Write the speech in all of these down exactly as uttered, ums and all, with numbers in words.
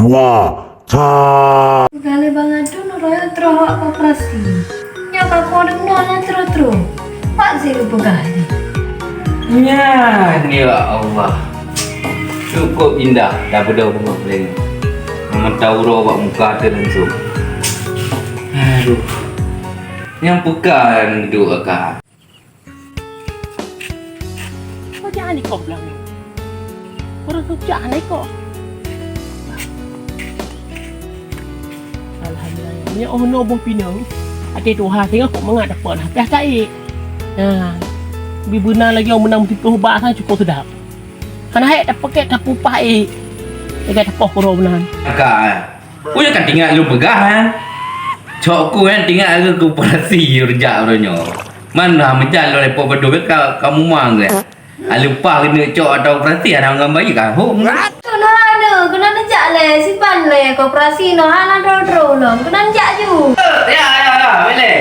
Dua, sa. Galeh bangat tu nuraya troh awak koperasi. Nyak ka kau deungoe na troh-troh. Pak Zee peugah jih. Nyan, ya Allah. Cukup indah dah beudôh deungoe lagèe nyoe. Mata uroe bak muka teuh langsung. Aduh. Nyang peugah duek ka. Kok jak ni kok belah ni? Orang tu jak ni kok. Alhamdulillah. Ni oh no boh pinang. Até Tuhan tengok kok mangat dapat dah payah taék. Nah. Bi beuna lagi orang menang meusiplôh bak sana cukup sedap. Kana hek tapakèk tapupah ék. Lagi tapoh kuro beuna. Ka. Ulôn kan teuingat lôn peugah, eh. Cok ku kan teuingat lôn keu operasi rejak uroe nyoe. Man dah meujan lôn leupah padum ka, ka mumang ke. Ah, leupah keuneuk cok atau operasi ada ngon bayi ka. Ho. Tu nah ada, keunan neujak lé, siban lé, koperasi noh hana droe-droe lom, keunan jak ju. Ya, ya, ya, boleh.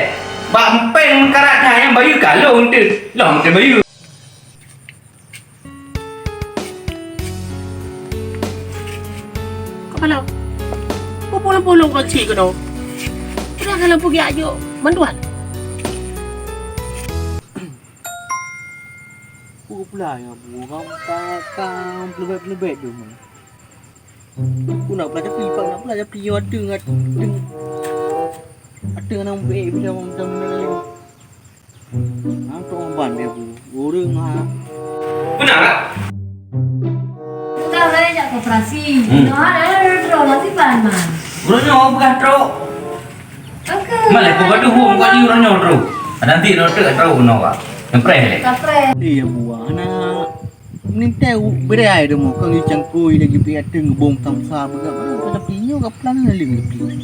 Bak empeng karat dah nyang bayi ka lôn teuh. Lôn teuh bayi. Kepala. Peue polong-polong kau cik keunoe? Udah kalau pergi ajuk bantuan. Peue pula ya bu, kau ka, ka pelebet-pelebet tu. Aku nak belajar pi, nak belajar pi, ateueng, ateueng. Ateueng nang bek, macam, macam, macam. Nang tong ban dia bu. Ureueng ha. Beuna tak? Bukan orang jak koperasi. Hmm. Noh, ada droe lah siban man. Uroe nyoe peugah trok. Oke. Malah kau gaduh hom kau di uroe nyoe trok. Ada nanti nyoe trok trok noh, Pak. Nyempreh leh. Kapreh. Iya bu, anak. Meunan teuh u-, beudai deungoe keu geucangkôi lagèe pih ateueng geubong tamsa beugah, tapi nyoe ka plan leueng leubeh.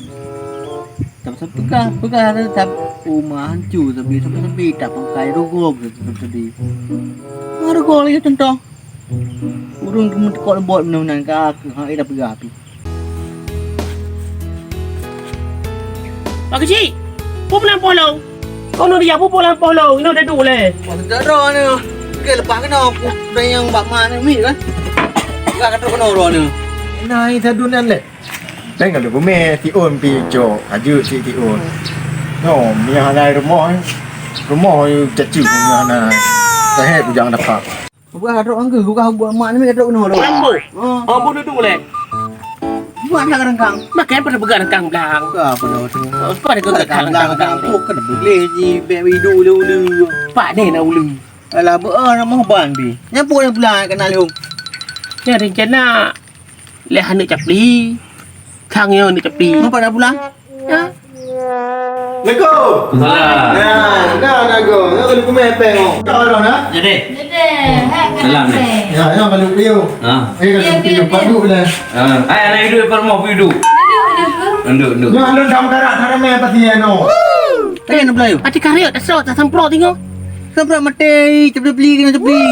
Tapi peugah, peugah tetap uma hanco sabe, sabe-sabe tak pangkai rogol sabe. Ma rogol lagèe contoh. Ureueng geumeuteukok leumbot meunan-meunan ka keuh, ha, ida peugah pih. Pak Keuchik, peue meunan poh lôn? Kau nyoe dia, peue meunan poh lôn? Inoe teuduek lé. Wah, seudah droe nyoe. Oke, leupah keunoe. Aku dah nyang bak ma nyoe mit kan. Enggak ka trok keunoe droe nyoe. Nah, ini sadun nyan lé. Lain kalau gumé tiun pi cok, aju cik tiun. No, mie hana rumoh. Rumoh cacu mie hana. Sahé kujang dapat. Bukan ka trok angka, bukan buat mak ni ka trok keunoe tu. Lampu. Ha. Oh, bu duduk leh. Buat hak rengkang. Makai pada pegang rengkang belang. Ka apa dah tu? Oh, pada pegang rengkang belang. Aku kena boleh ji bek widu ulu-ulu. Pak deh na ulu. Alah, bu ah, nak mau ban bi. Nyapu dah pulang kena lehong. Ya rencana leh aneuk capli. Kang yo aneuk capli. Apa dah pulang? Ya. Assalamualaikum. Salam. Nah, nah, nah, go. Nak kena kumai peng, oh. Tak ada, nah? Jadi. Jadi, hai, salam ni. Ya, ya, kalau piu. Ha. Eh, kalau piu, piu, piu. Padu lah. Ha. Hai, anak hidup, permoh hidup. Hidup, hidup. Hidup, hidup. Ya, lu dalam karak, karak main pasti ya, no. Eh, nak belayu. Hati karya, tak serot, tak semprot tengok. Semprot mati, cepat beli, kena cepat beli.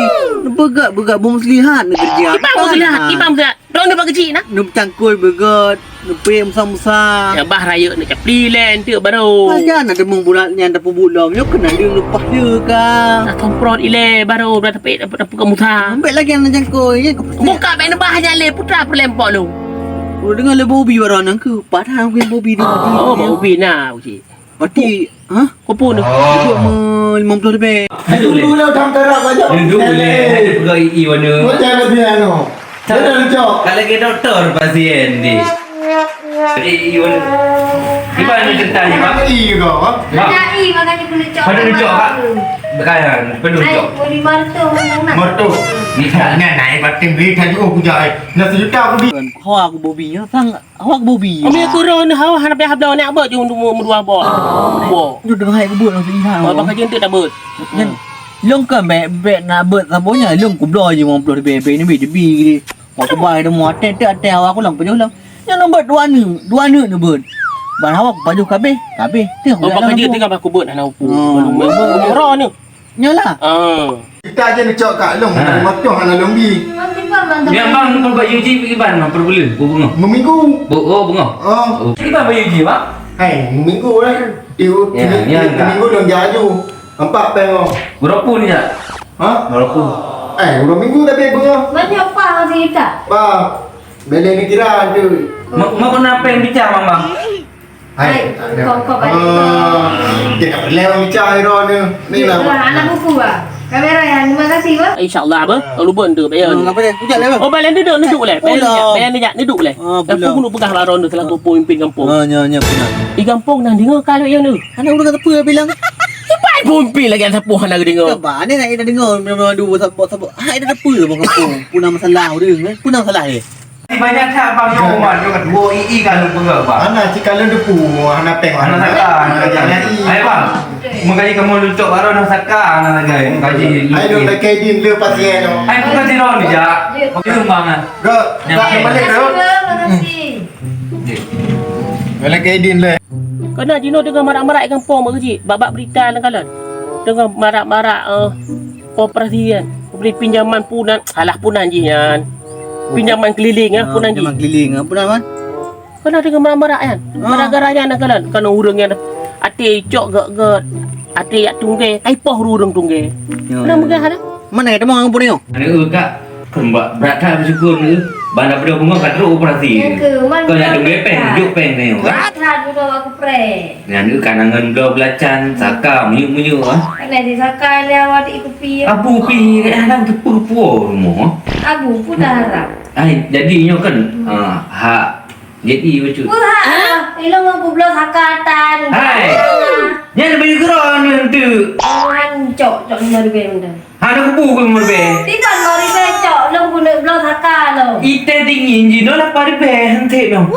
Begak, begak, bom selihat, nak kerja. Ibang bom selihat, ibang selihat. Droeneuh bak keuchik na? Neup cangkôi beugöt, neupék musa-musa. Ya bah rayeuk neuk capli lé enteuk barô. Pajan na deungoe bulat nyan tapeubuet lom, nyoe keunan leueng leupah lé ka. Tasemprot ilée barô, dah tapék, tapeuka musa. Ambek lagèe na cangkôi, ya, keu buka bèk neubah nyan lé, putra peureulèe pok lôn. Udah deungoe lé bobi barô nang keu, padahai bobi tu. Oh, bobi na, uji. Berarti, ha? Kopun tu? Duduk me lima puluh lebih. Duduk leh. Duduk leh. Ada pegawai I I warna. Macam mana dia no? Dia dah lecok. Kalau ke doktor pasien ni. Jadi I I warna. Gimana ceritanya, Pak? I juga, ha? Ada I makanya kena cok. Pada lecok, Pak? Bukan, penuh lecok. Ai, lima ratus. Mertu. Ni tak nak naik batin beli tadi, oh, kujai. Dah sejuta aku beli. Kau aku bobinya sangat. Awak bobi. Kami aku roh ni hawa hana payah bloe nak bot jong dua, dua bot. Bot. Nyoe deungon hai kubot langsung ihan. Awak bakal jentuk tak bot. Nyan, lôn kan bèk, bèk nak bot saboh nyan, lôn kubloe je lima puluh ribu, ribu ni, ribu, ribu. Wak kubai demo até, até, até awak aku lang pajoh lang. Nyan nombor dua ni, dua ni ni bot. Ban awak pajoh kabeh, kabeh. Teh, oh, bakal jentuk kan aku bot hana upu. Roh ni. Nyoe lah. Ah. Kita aja ngecok kat long, ha. Motor hana long bi. Memang pun bak U G pergi ban, per bulan, per bunga. Meminggu. Bu-, oh, bunga. Oh. Oh. Pergi ban bak U G, Pak? Hai, meminggu lah. Tiu, ya, tiu, ya, tiu, enggak. Minggu long jaju. Nampak peng oh. Berapa ni, Cak? Ha? Berapa? Eh, dua minggu tapi bunga. Banyak apa masih tak? Pak. Bila ni kira tu, Mak, mak pernah apa yang bicara, Mama? Hai, hai, kau, kau balik. Ah, dia tak boleh orang bicara, Ira ni. Ni lah. Anak buku, bah. Kamera yang, terima kasih, bah. InsyaAllah, bah. Kalau buat tu, bayar. Hmm, apa dia? Kujak lah, bah. Oh, balik duduk, duduk lah. Balik duduk, balik duduk lah. Ah, pulang. Aku kena pegang lah, Ira, selaku pemimpin kampung. Ah, nya, nya, benar. Di kampung, nah, dengar kalau yang tu. Anak urang kata apa bilang? Cepat pun pi lagi ada sapu hana dengar. Apa? Ni nak kita dengar, mula-mula dua sabak-sabak. Hai, ada apa bang kampung? Puna masalah urang, eh? Puna masalah dia. Banyak tak bang yang rumah dia kat dua ii kalau pegang bang. Hana si kalau depu, hana peng, hana saka, hana saka. Hai bang. Mengkaji kamu luncok baru hana saka, hana saka. Mengkaji. Hai dok, tak kaidin le pasien tu. Hai bukan si Ron ni jak. Okey bang. Dok, dah balik tu. Terima kasih. Okey. Balik kaidin le. Keunan jinoe teungoh marak-marak i gampông bak keuchik, bak-bak beurita lam kalon. Teungoh marak-marak, eh, koperasi nyan. Bri pinjaman punan, salah punan jih nyan. Oh. Pinjaman keliling, eh, oh, punan jih. Pinjaman keliling, eh, punan, man? Keunan teungoh marak-marak nyan. Ah. Gara-gara nyan lam kalon, keunan ureueng nyan até cok gèt-gèt, até jak tunggè, ka ipoh ureueng tunggè. Ya, ya. Keunan meugah dah. Mana ya, teuma ngon punéh? Aneuk, Kak. Keumbak brat that bersyukur ni. Banda beudôh bungöng ka trok operasi. Ya ke, man. Kau nyang dong gepeng, juk peng ni. Brat that bunoe aku preh. Nyan ni kan angen bloe belacan, saka, miyup-miyup ah. Kan ada saka dia awak di kupi. Abu pi kadang-kadang teupeu puo rumoh. Abu pun dah harap. Ai, jadi nyoe kan, ah, hak jadi bacut. Wah, ilong aku bloe saka tan. Hai. Ah. Nyan lebih geron tu. Awan cok, cok lima ribu dah. Hana kubu ke meuribèe. Tiban lima ribèe cok, lôn keuneuk bloe saka lôn. Itèe dingin jinoe lapan ribèe hentèk nyoe.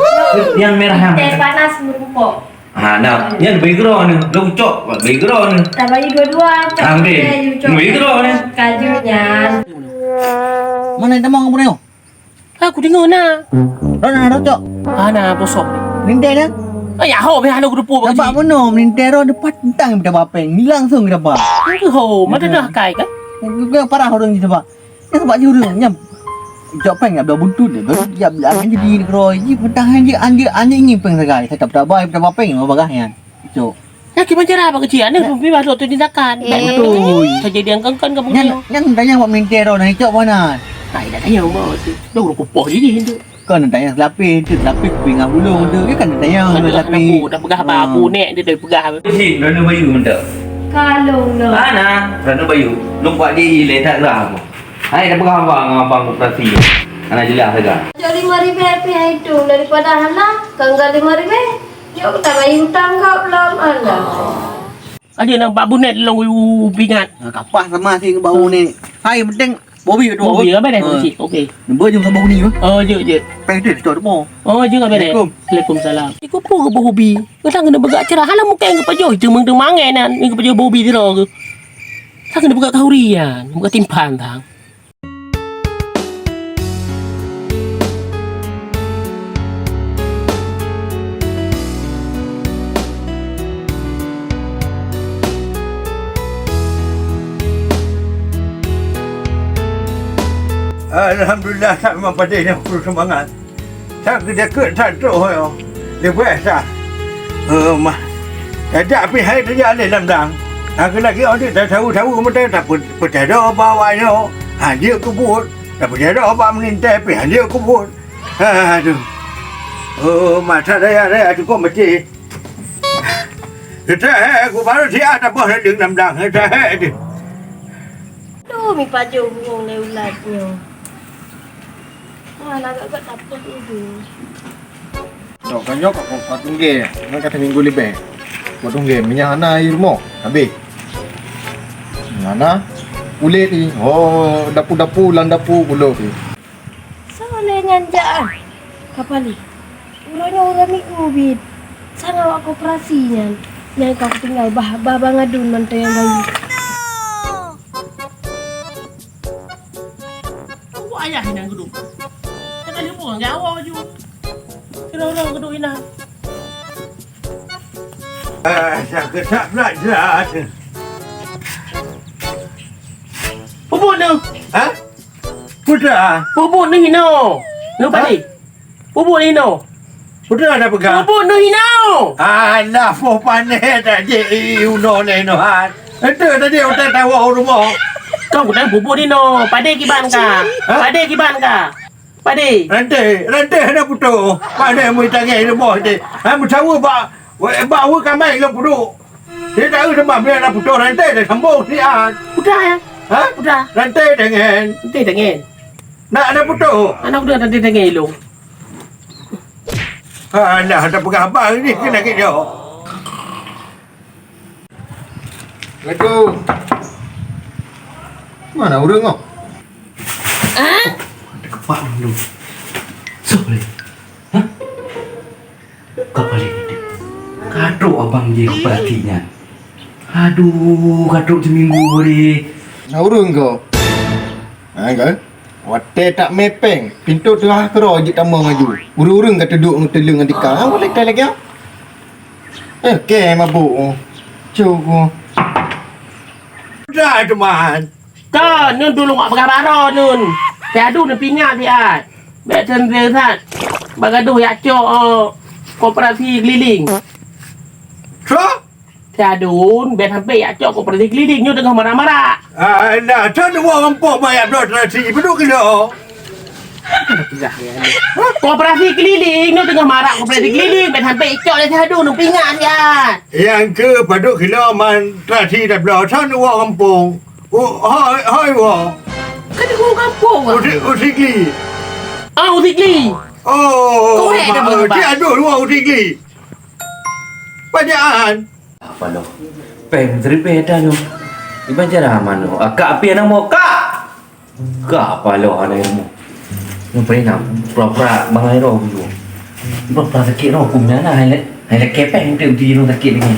Nyang merah nyan. Itèe panas meurumpok. Ha, nah, nyan background ni. Lôn cok background ni. Tabayi dua-dua, cok. Ha, deh. Background ni. Kaju nyan. Mana yang tamong kamu ni? Aku deungoe na. Rot na, rot cok. Hana, bosok. Meulintèe na? Ay, aho, beh, hana kuteupeu bak. Nampak bunoe meulintèe rot depan tentang kita bapeng. Ni langsung kita bak. Engkau ho, mata dah kai kan? Bukan parah orang di sebab. Yang sebab jurung nyam. Cok peng ya, buntut dia. Ya, ya, jadi ni keroy. Ji petang anjing, anjing, anjing ni peng sagai. Saya tak tabai, tak bapeng, bagah nyan. Cok. Nah, kiban cara bak keuchik aneuk pun piwah lôn tu tindakan. Eh. Betul. Terjadi yang kengken ke nyan, nyan tanya wak meulintèe droe na cok mana? Hai, dah tanya wak tu. Dah ureueng kupoh jadi tu. Kau nak tanya selapih, tu selapih kupi ngah bulong tu. Dia kan nak tanya selapih. Dah peugah apa, abu nek dia dah peugah. Cik, Rana Bayu minta. Kalau lah. Mana? Rana Bayu. Lôn buat dia ilai tak gerah aku. Hai, dah peugah abang, abang koperasi. Anak jelas saja. Cok lima ribèe pih hai tu daripada hana, kan lima ribèe. Jok tabayi utang kau lom, alah. Aja nampak bunet lôn u pingat. Ha, kapah sama si bau ni. Hai, penting Bobi tu. Bobi apa dah kecil? Okey. Nembo jom sama ni. Oh, je je. Peng tu tu mo. Oh, je apa dah? Assalamualaikum. Waalaikumsalam. Iku pun ke Bobi. Kadang kena begak cerah. Halam muka yang kepajoh. Itu mengdemang eh nan. Yang kepajoh Bobi tu ke. Tak kena begak kahurian. Bukan timpan tang. Alhamdulillah, that memang padé nyoe keu seumangat. That geudeket that troh nyoe. Leubeh that. Eh, mah. Tajak pih hai tajak lé lam dang. Lagèe-lagèe awak nyoe tasaweue-saweue meutai tapeucaya bak awak nyoe. Hanjeuet keubuet. Tapeucaya bak meulintèe pih hanjeuet keubuet. Aduh. Oh, mata daya-daya cukup meuti. Teuhèk, ku baru siat taboh lam dang. Teuhèk tu. Tu mi pajoh burông lé ulat nyoe. Wah, lagak-lagak tapeuet ujong. Tok, kan nyoe ka, ka tunggè. Nyoe ka minggu leubeh. Ka tunggè, minyak hana, air rumoh habéh. Hana, kulét ni. Oh, dapu-dapu, lam dapu, kulét ni. Soe lé nyan jak, ah? Kapali. Uroe nyoe uroe minggu bit. Sang awak koperasi nyan. Nyan ka kutinggai bah, bah, bah ngadun mantong nyang bayi. Tunggu ayah nyang geuduek. Jangan hubung gawa ju. Kira orang geuduek inah. Ah, sakét that belajar. Pupuk tu. Ha? Putra. Pupuk ni no. Lu tadi. Pupuk ni no. Putra dah pegang. Pupuk ni no. Alah, poh panéh tak jek uno le no hat. Itu tadi utai tawa rumah. Kau bukan pupuk ni no. Padé kiban ka. Ha? Padé kiban ka. Padé. Ranté, ranté hana putôh. Padé mui tanggai leumoh deh. Ha, meucawa bak, bak wue kamai lôn puduk. Dia tahu sembah bila nak putôh ranté dah sambung siat. Udah ya. Ha? Udah. Ranté dengan. Ranté dengan. Nak ada putôh. Anak udah ranté dengan lu. Alah, ada peugah abang ni kena kerja. Assalamualaikum. Mana ureueng kau? Ah? Ada kepak dulu. Sok leh. Hah? Kau paling gede. Kadok abang je kau perhati nyan. Aduh, kadok seminggu deh. Nah, ureueng kau. Ha, kan? Watèe tak mè péng, pintoe teuhah keudroe jeuet tamong laju. Ureueng-ureueng ka teuduek ngon teuleueng ngon tika. Ha, boleh kai lagèe nyan. Eh, kèe mabuk. Cuk. Dah, teman. Ka, nun tulông awak peugah baroe nun. Siadu neupingat siat. Bèk sensé that. Bagadoh jak cok, eh, koperasi keliling. Soe? Siadu, bèk sampai jak cok koperasi keliling nyoe teungoh marak-marak. Alah, cok dua gampông banyak bloe terasi, padum kilo. Koperasi keliling nyoe teungoh marak koperasi keliling, bèk sampai cok lé siadu, neupingat siat. Nyang keu padum kilo man terasi dah bloe, cok dua gampông. Oh, hai, hai, wah. Kan di gampông, wah. Usi, usi kli. Ah, usi kli. Oh, kau hek dah berubah. Dia aduh dua usi kli. Pajan. Apa lo? Peng seribu dah nyoe. Iban cara mana? Akak api anak mau kak. Kak apa lo anak ilmu? Nyoe paling nak pura-pura bangai roh dulu. Pura-pura sakit roh kum nyana hai lek. Hai lek kepeng tu di rumah sakit ni.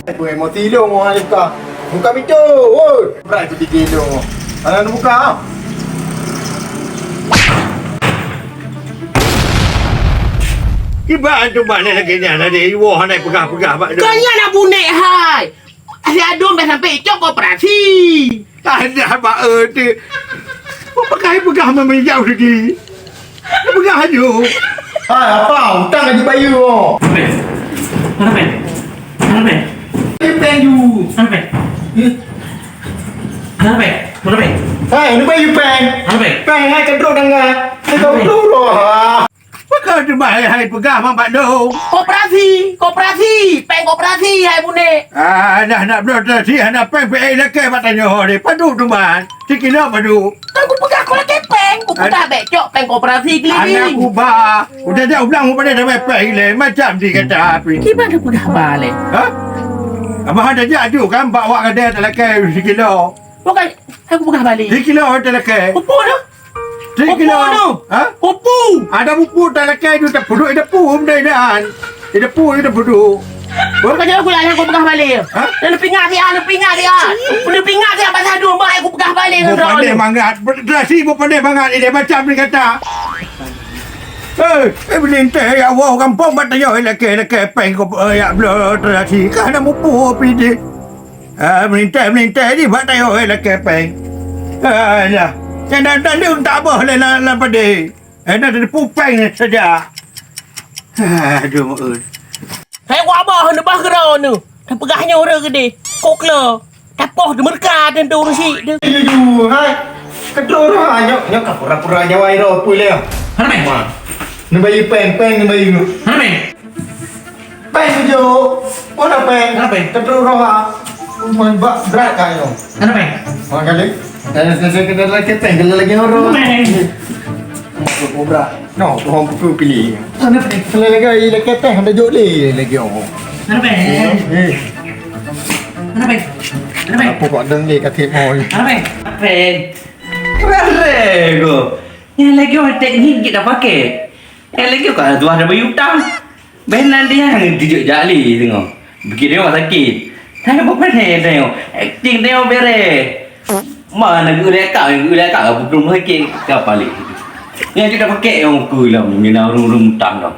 Aku emosi lo mau hai buka. Buka pintu. Woi, berat tu di lo. Anak buka. Kiban tu bak ni lagi nyan ada iwoh anak peugah-peugah bak tu. Kau ni anak bunek hai. Asyik adun dah sampai cok koperasi. Ada bak eh tu. Apa kai peugah meminjau lagi? Peugah aju. Hai apa? Utang lagi bayu oh. Mana peng? Mana peng? Mana peng? Peng ju. Mana peng? Mana peng? Mana peng? Hai, ni bayu peng. Mana peng? Peng hai kedruk danga. Hai kau kedruk roh. Pakon teuma hai, hai peugah mak Pak Dong? Koperasi, koperasi, peng koperasi hai bunek. Ah, dah nak bloe terasi hana peng peuék lakèe bak tanyoe deh. Padum teuma. Sikilo padum. Kan kupeugah kau lakèe peng, kupeugah bèk cok peng koperasi keliling. Anak kuba. Udah dah ulang mupada dah peng lé macam di kata api. Kiban dah peugah ba lé. Ha? Abah dah jak aju kan bak wak gadai talakèe sikilo. Bukan, aku peugah balik. Sikilo talakèe. Upu tu. Sikilo. Upu tu. Ha? Upu. Ada upu talakèe tu tak puduk ada pu benda dan. Ada pu ada puduk. Bukan aku lah aku peugah balik. Ha? Dan pingat dia, lu pingat dia. Lu pingat dia pasal dua mai aku peugah balik. Bukan dia mangat. Terasi bukan dia mangat. Dia macam ni kata. Eh, eh, belinteh ya Allah gampông bat tayo lakèe lakèe peng ko ya bloe terasi. Ka na mupu pidi. Ah, melintai-melintai di bak tayo eh lakèe peng. Alah, nyang dan tandeueng tak abah lé lam, lam padé. Eh, na teudepu peng saja. Aduh, meu'en. Hai wak abah neubah keudroe neuh. Tapeugah nyoe ureueng geude. Koklo. Tapoh deumeurka dan tu ureueng syiek tu. Aduh, hai. Keudroe roh nyoe, nyoe ka pura-pura nyawa iro pui lé. Hana meh. Neubayeue peng, peng neubayeue. Hana meh. Peng tujoh. Mana peng? Mana peng? Keudroe roh ha. Umai bak berat ka nyoe. Mana peng? Mana kali? Dah, dah, dah, dah, dah, dah, dah, dah, lagi orang. Mana peng? Kobra. No, tu hong tu pilih. Mana peng? Kalau lagi, lagi teh, ada jok leh, lagi orang. Mana peng? Eh. Mana peng? Mana peng? Apa kau deng leh, kata mau. Mana peng? Mana peng? Keren ko. Yang lagi orang teknik kita pakai. Yang lagi kau tuan ada bayar utang. Ben nanti yang dijak jali tengok. Bikin dia rumah sakit. Tanya apa pernah tengok. Acting tengok beres. Mana gula kau, gula kau apa rumah sakit. Kau paling. Yang kita pakai yang aku lah. Mina urung-urung utang tau.